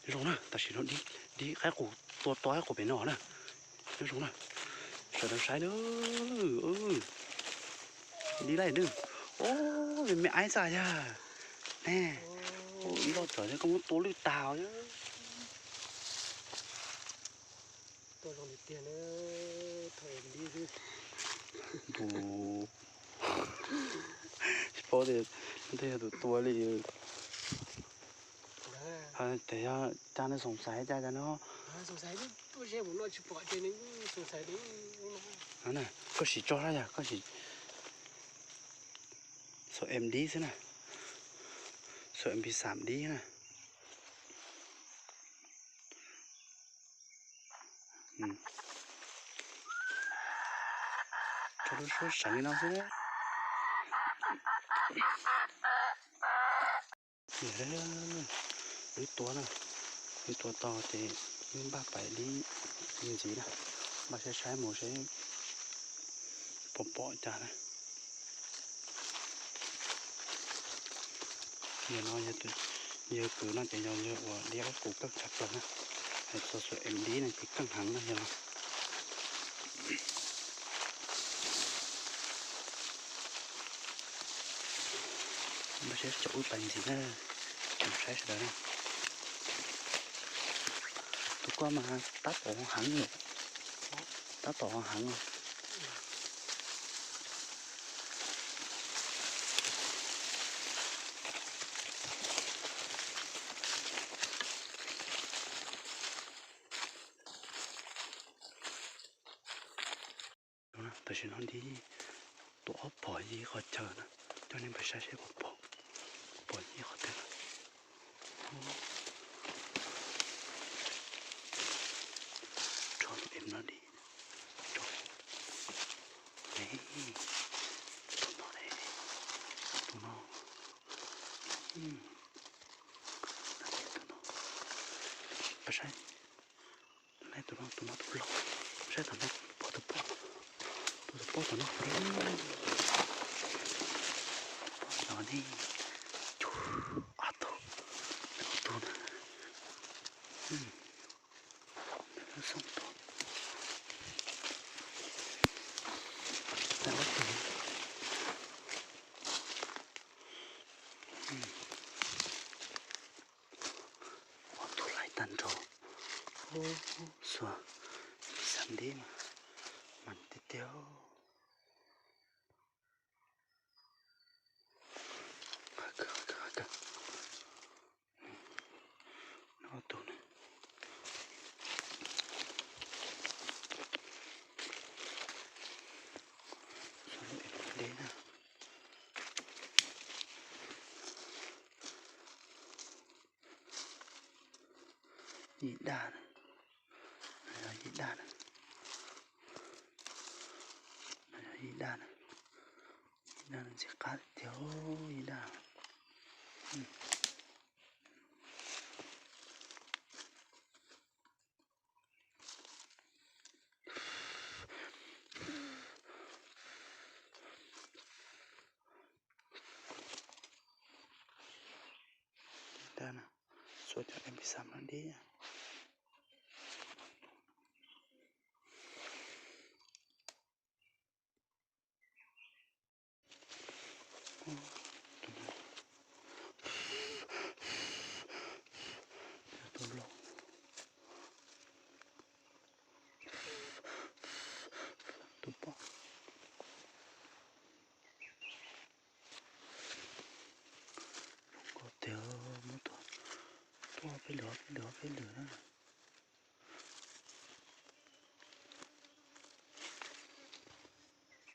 Zoo na, tam sim no dib, dib qaib qus tua to qaib qus pem no na. Nyob zoo na, sawv daws saib na. Dib laij na. Ub, me me aib txaj yag ne. Ib loj tawm thiab koj muab tua lwj tag. Tsis paub tias yog tus tua li. Ces yog cas nws xoom xaiv cas cas no. Koj sim tso sab yog koj sim xuam em dib xwb na, xuam em pi xam dib na. Tso lub suab seev li no xwb. Wb tua na, wb tua tau ces wb npaj pais dib ntxiv na, npaj saib saib mus seb puas pom cas na. Yog no, yawg kwv no ces yog yawg uas dib qaib qus keej tshaj plaws na. Hais txog xuam em dib no ces keej heev na yog no. Npaj siab caum wb pais ntxiv na, saib sawv daws na. Tus koj mas tab tom heev, tab tom heev. Tam sim no dib tuaj ob pog ib qhov chaw na, coj nej mus saib seb puas pom, pom ib qhov twg. Tso tus em no dib, tso, tus no, tus no, tus no, pas saib. Neb tus no, tus no tus loj, saib tom no, pom tus poj, pom tus poj tom no. No ne, ob tug, ob tug na, xoo tus, ob tug. Ob tug laij tag nrho. Xuas xab dib mas, mas tiag tiag. Ob tug na. Xuas lub em deb na. Yim daj na, yog yim daj na, yog yim daj na, yim daj ntxim qab tiag, yim daj. Daj na, xuas cov em pi xam no deb. Tus loj, tus poj. Zoo nkauj tiag, muab tua, tua peb lwm, peb lwm, peb lwm na.